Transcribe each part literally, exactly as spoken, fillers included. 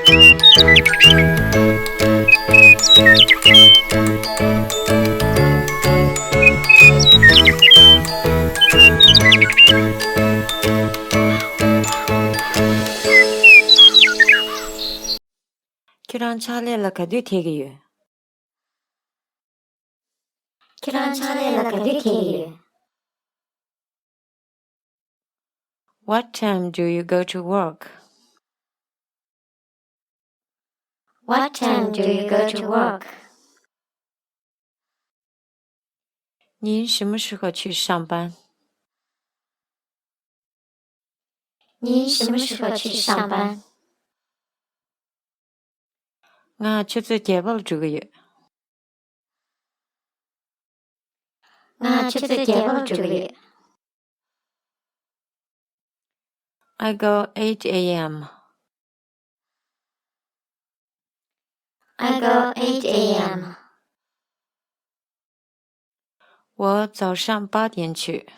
ཁྱེད་རང་ཕྱག་ལས་ལ་ག་དུས་ཐད་ཀྱི་ཡོད། ཁྱེད་རང་ཕྱག་ལས་ལ་ག་དུས་ཐད་ཀྱི་ཡོད། What time do you go to work? What time do you go to work? 您什么时候去上班？您什么时候去上班？ང་ཆུ་ཚོད་བརྒྱད་པ་ལ་འགྲོ་གི་ཡོད། ང་ཆུ་ཚོད་བརྒྱད་པ་ལ་འགྲོ་གི་ཡོད། I go eight a.m. I go eight a.m. 我早上八点去。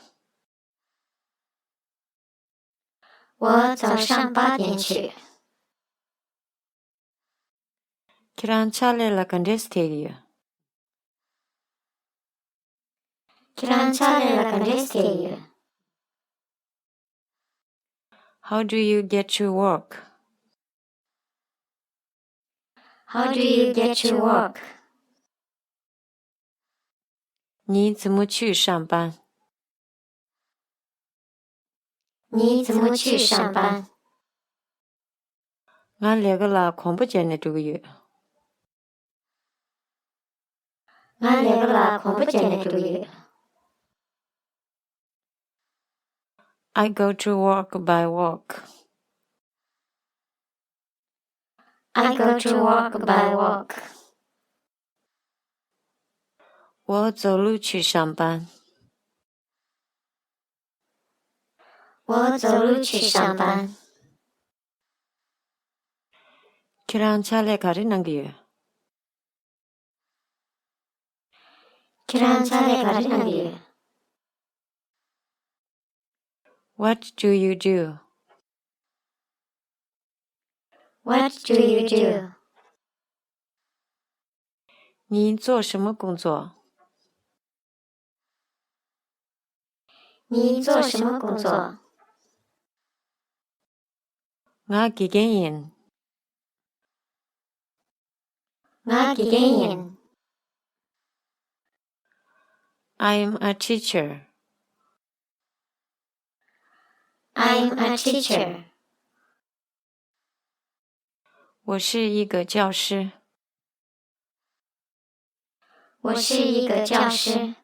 我早上八点去。ཁྱེད་རང་ཕྱག་ལས་ལ་ག་འདྲས་ཐད་ཀྱི་ཡོད། ཁྱེད་རང་ཕྱག་ལས་ལ་ག་འདྲས་ཐད་ཀྱི་ཡོད། How do you get to work? How do you get to work? 你怎么去上班？你怎么去上班？ང་ལས་ཀ་ལ་གོམ་པ་བརྒྱབ་ནས་འགྲོ་གི་ཡོད། ང་ལས་ཀ་ལ་གོམ་པ་བརྒྱབ་ནས་འགྲོ་གི་ཡོད། I go to work by walk. I go to work by walk. 我走路去上班。我走路去上班。ཁྱེད་རང་ཕྱག་ལས་ག་རེ་གནང་གི་ཡོད། ཁྱེད་རང་ཕྱག་ལས་ག་རེ་གནང་གི་ཡོད། What do you do? What do you do? 您做什么工作？你做什么工作？ང་དགེ་རྒན་ཡིན། ང་དགེ་རྒན་ཡིན། I'm a teacher. I'm a teacher. 我是一个教师。我是一个教师。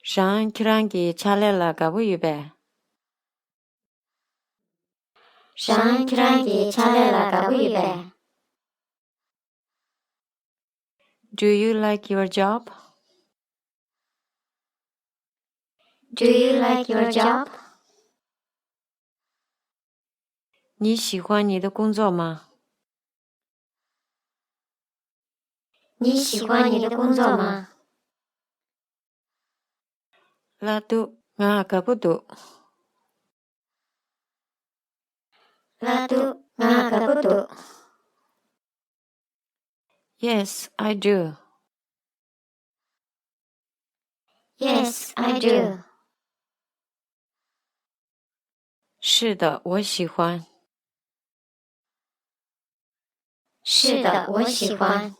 རང་ཁྱེད་རང་གི་ཕྱག་ལས་ལ་དགའ་པོ་ཡོད་པས། རང་ཁྱེད་རང་གི་ཕྱག་ལས་ལ་དགའ་པོ་ཡོད་པས། Do you like your job? Do you like your job? 你喜欢你的工作吗？你喜欢你的工作吗？ལགས་འདུག་ང་དགའ་པོ་འདུག་ལགས་འདུག་ང་དགའ་པོ་འདུག Yes, I do. Yes, I do. 是的，我喜欢。是的，我喜欢。